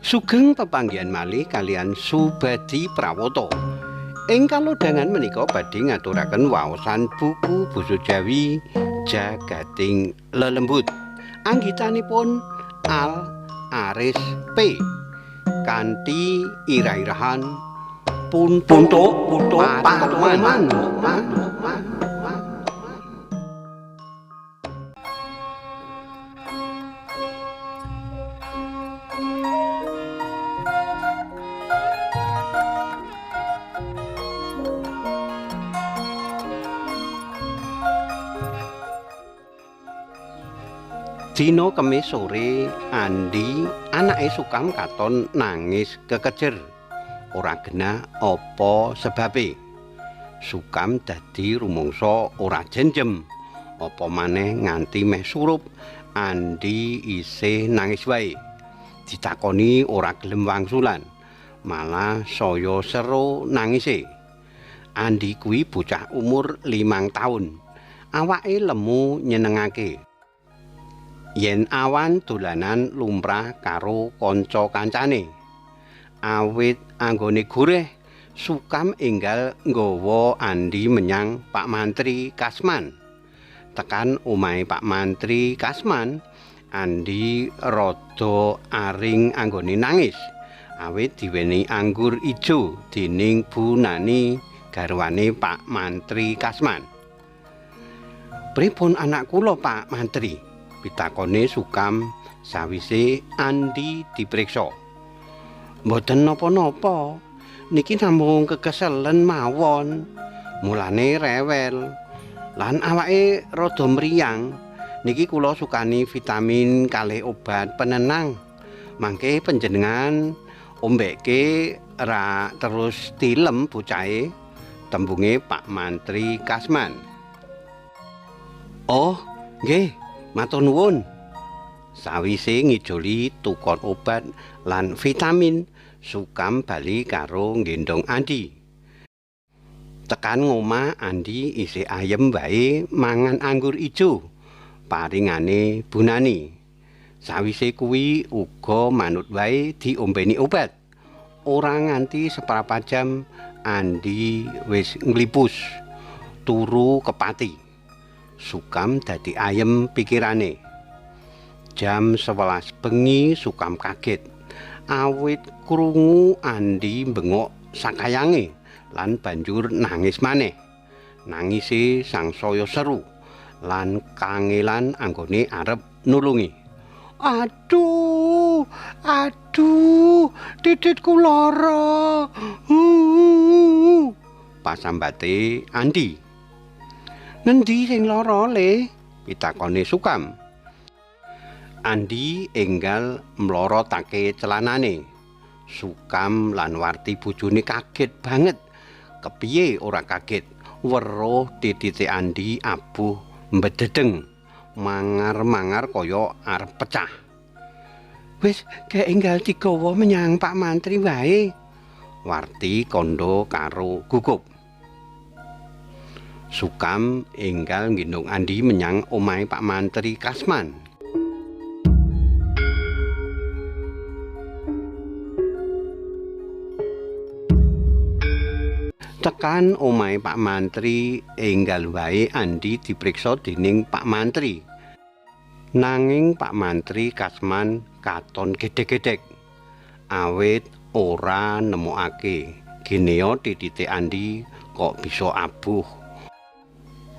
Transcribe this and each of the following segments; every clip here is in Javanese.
Sugeng pepanggihan malih kaliyan Subadi Prawoto. Ing kalodhangan menika badhe ngaturaken waosan buku basa Jawi Jagating Lelembut. Anggitanipun Al Aris P. Kanthi irah-irahan Puntuk Patoman. Dina Kemis sore, Andi anake Sukam katon nangis kekejer. Ora genah apa sebabe. Sukam dadi rumangsa ora jenjem. Apa maneh nganti meh surup, Andi isih nangis wae. Ditakoni ora gelem wangsulan, malah saya seru nangise. Andi kuwi bocah umur 5 taun. Awake lemu nyenengake. Yen awan dolanan lumrah karo kanca kancane. Awit anggone gureh, Sukam enggal nggawa Andi menyang Pak Mantri Kasman. Tekan omahe Pak Mantri Kasman, Andi rada aring anggone nangis. Awit diwenehi anggur ijo dening Bu Nani garwane Pak Mantri Kasman. "Pripun anak kula, Pak Mantri?" pitakone Sukam sawise Andi dipriksa. "Mboten napa-napa, niki namung kekeselen mawon. Mulane rewel. Lan awake rada mriyang. Niki kula sukani vitamin kalih obat penenang. Mangke panjenengan ombeke ra terus tilem bocahe," tembunge Pak Mantri Kasman. "Oh, nggih. Matur nuwun." Sawise ngijoli tukon obat lan vitamin, Sukam bali karo nggendong Andi. Tekan ngomah, Andi isih ayem wae mangan anggur ijo paringane Bu Nani. Sawise kuwi uga manut wae diombeni obat. Ora nganti seprapat jam Andi wis nglipus turu kepati. Sukam dadi ayem pikirane. Jam 11 bengi Sukam kaget awit krungu Andi bengok sakayange lan banjur nangis maneh. Nangise sangsaya seru lan kangelan anggone arep nulungi. "Aduh, aduh, tititku lara." Pasambate Andi. "Ngendi sing lara, Le?" pitakone Sukam. Andi enggal mlorotake celanane. Sukam lan Warti bojone kaget banget. Kepiye ora kaget, weruh titite Andi abuh mbededeng, mangar-mangar kaya arep pecah. "Wis gek enggal digawa menyang Pak Mantri wae," Warti kandha karo gugup. Sukam enggal nggendong Andi menyang omahe Pak Mantri Kasman. Tekan omahe Pak Mantri, enggal wae Andi dipriksa dening Pak Mantri. Nanging Pak Mantri Kasman katon gedhek-gedhek. Awit ora nemokake genea titite Andi kok bisa abuh.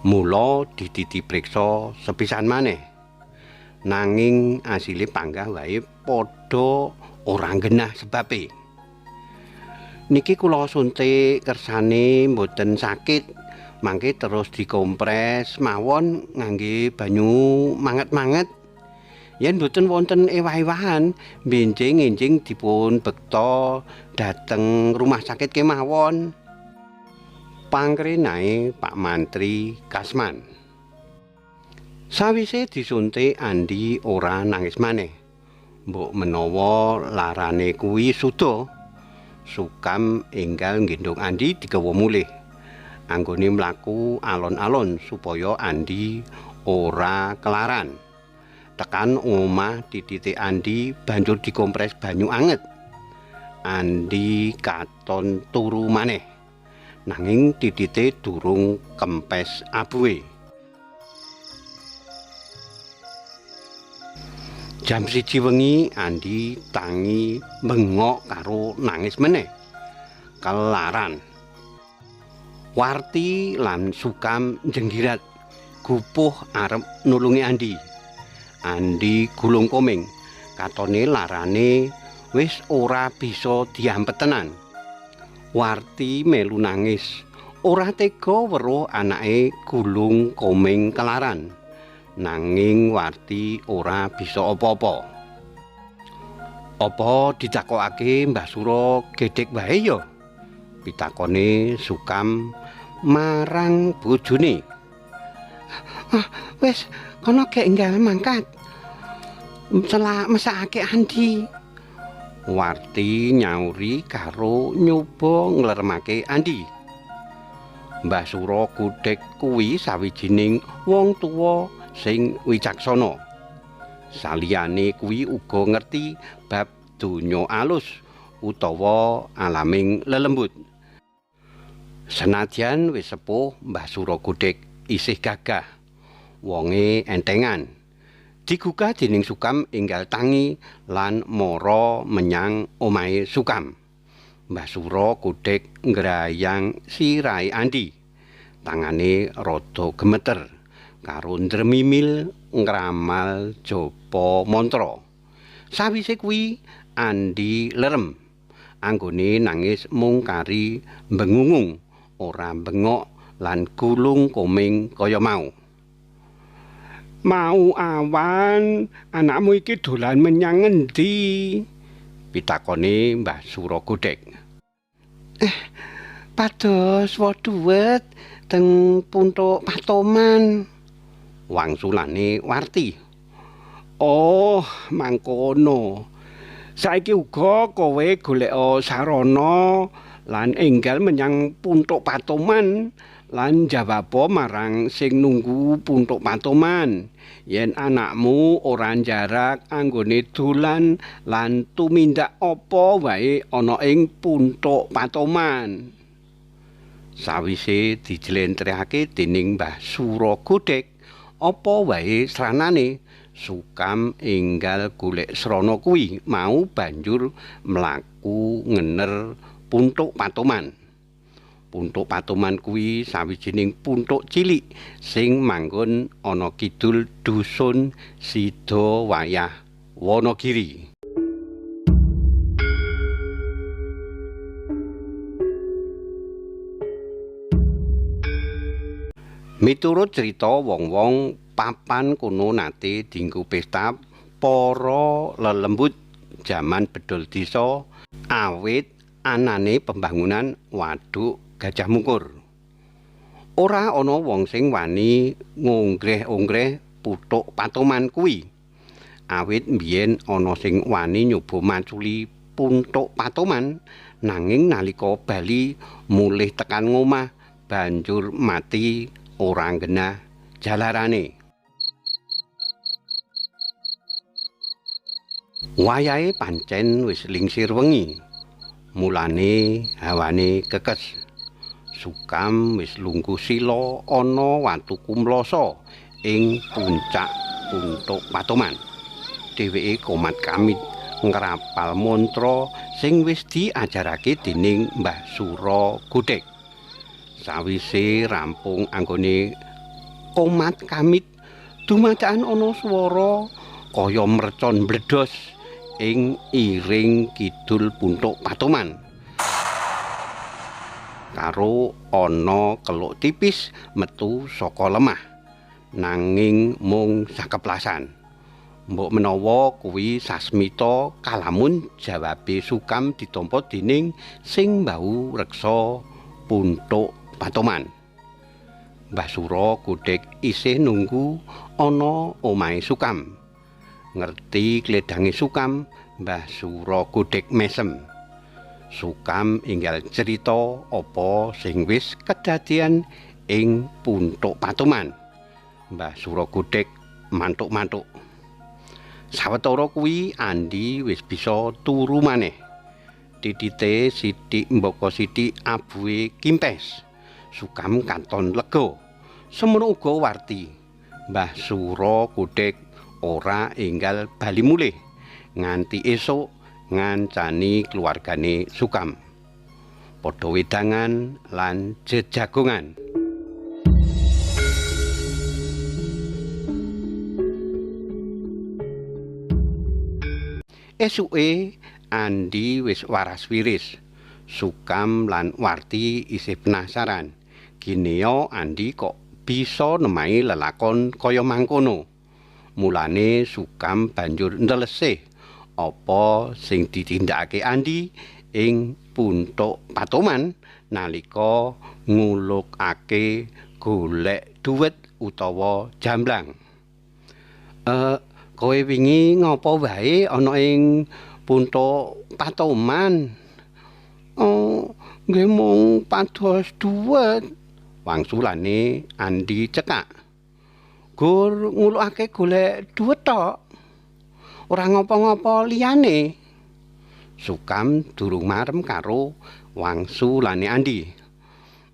Mula dititi priksa sepisan maneh. Nanging asile panggah wae padha ora genah sebabe. "Niki kula suntik kersane mboten sakit, mangke terus dikompres mawon ngangge banyu manget-manget. Yen mboten wonten ewah-ewahan, benjing-enjing dipun bekta dhateng rumah sakit kemawon," pangrenae Pak Mantri Kasman. Sawise disuntik, Andi ora nangis maneh. Mbok menawa larane kuwi suda. Sukam enggal nggendong Andi digawa mulih. Anggone mlaku alon-alon supaya Andi ora kelaran. Tekan omah titite Andi banjur dikompres banyu anget. Andi katon turu maneh. Nanging titite durung kempes abuhe. Jam 1 wengi Andi tangi bengok karo nangis meneh. Kelaran. Warti lan Sukam njenggirat gupuh arep nulungi Andi. Andi gulung koming, katone larane wis ora bisa diampet tenan. Warti melu nangis, ora tega weruh anake gulung koming kelaran. Nanging Warti ora bisa apa-apa. Apa ditakokake Mbah Suro gedhek wae ya? Pitakone Sukam marang bojone. Ah, wis kono gek enggal mangkat. Selak mesakake Andi. Warti nyauri karo nyoba ngleremake Andi. Mbah Suro Godhek kuwi sawijining wong tuwa sing wicaksana. Saliyane kuwi uga ngerti bab donya alus utawa alaming lelembut. Senadyan wis sepuh, Mbah Suro Godhek isih gagah. Wonge entengan. Digugah dening Sukam enggal tangi lan mara menyang omahe Sukam. Mbah Suro Godhek ngrayang sirahe Andi. Tangane rada gemeter karo ndremimil ngramal japa mantra. Sawise kuwi Andi lerem. Anggone nangis mung kari bengungung, ora bengok lan gulung koming kaya mau. Mau awan anakmu iki dolan menyang ngendi? Pitakone Mbah Suro Godhek. Pados waduwet teng Puntuk Patoman. Wangsulane Warti. Oh, mangkono. Saiki uga kowe goleka sarana lan enggal menyang Puntuk Patoman lan jawaba marang sing nunggu Puntuk Patoman yen anakmu ora njarak anggone dolan lan tumindak apa wae ana ing Puntuk Patoman. Sawise dijlentrehake dening Mbah Suro Godhek, apa wae sranane, Sukam enggal golek srana kuwi mau banjur mlaku ngener Puntuk Patoman. Puntuk Patoman kuwi sawijining puntuk cilik sing manggon ana kidul dusun Sidowayah, Wonogiri. Miturut crita wong-wong, papan kono nate dinggo pesta para lelembut jaman bedol desa awit anane pembangunan Waduk Gajah Mungkur. Ora ana wong sing wani ngongreh-ongreh Puthuk Patoman kuwi. Awit mbiyen ana sing wani nyoba maculi Puntuk Patoman, nanging nalika bali mulih tekan ngomah banjur mati ora genah jalarane. Wayahe pancen wis lingsir wengi. Mulane hawane kekes. Sukam wis lungguh sila ana watu kumloso ing puncak Puntuk Patoman. Dheweke komat kamit ngrapal mantra sing wis diajarake dening Mbah Suro Godhek. Sawise rampung anggone komat kamit, dumadakan ana swara kaya mercon mbledhos ing iring kidul Puntuk Patoman. Karo ana keluk tipis metu saka lemah, nanging mung sakeplasan. Mbok menawa kuwi sasmita kalamun, jawabe Sukam ditampa dening sing mbau reksa Puntuk Patoman. Mbah Suro Godhek isih nunggu ana omahe Sukam. Ngerti kledange Sukam, Mbah Suro Godhek mesem. Sukam enggal crita apa sing wis kedadian ing Puntuk Patoman. Mbah Suro Godhek mantuk-mantuk. Sawetara kuwi Andi wis bisa turu maneh. Titite sithik mbaka sithik abuhe kimpes. Sukam katon lega. Semono uga Warti. Mbah Suro Kodhek ora enggal bali mulih nganti esuk ngancani keluargane Sukam. Padha wedangan lan jejagongan. Esuke Andi wis waras wiris. Sukam lan Warti isih penasaran. Gineya Andi kok bisa nemahi lelakon kaya mangkono. Mulane Sukam banjur ndelesih apa sing ditindakake Andi ing Puntuk Patoman nalika ngulukake golek duwet utawa jamblang. Kowe wingi ngapa wae ana ing Puntuk Patoman? Oh, nggih mung pados duwet. Wangsulane Andi cekak. Gur ngulukake golek duwet tok. Ora ngapa-ngapa liyane. Sukam durung marem karo wangsulane Andi.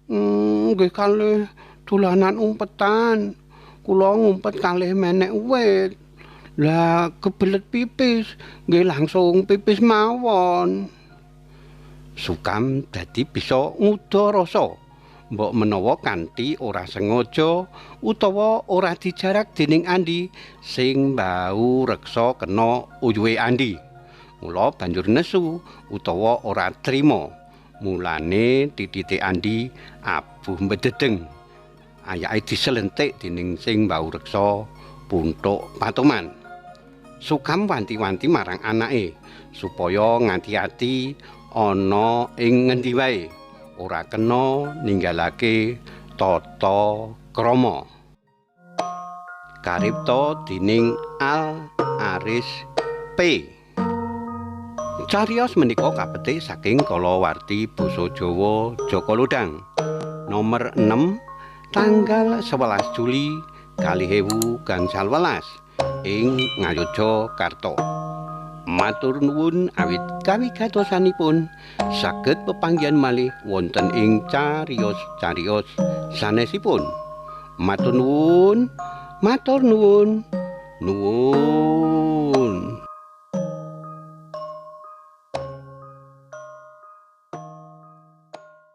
Nggih kalih dolanan umpetan. Kula ngumpet kalih menek wit. Lah kebelet pipis, nggih langsung pipis mawon. Sukam dadi bisa nguda rasa. Mbok menawa kanthi ora sengaja utawa ora dijarak dening Andi sing mbau reksa kena uyuhe Andi. Mula banjur nesu utawa ora trima. Mulane titite Andi abuh mbededeng. Ayake diselentik dening sing mbau reksa Puntuk Patoman. Sukam wanti-wanti marang anake supaya ngati-ati ana ing ngendi wae, ora kena ninggalake tata krama. Karipta dening Al Aris P. Cariyos menika kapetik saking kalawarti basa Jawa Jaka Lodhang nomor 6 tanggal 11 Juli 2011 ing Ngayogyakarta. Matur nuwun awit kawigatosanipun saged pepanggihan malih wonten ing cariyos-cariyos sanesipun. Matur nuwun, matur nuwun, nuwun.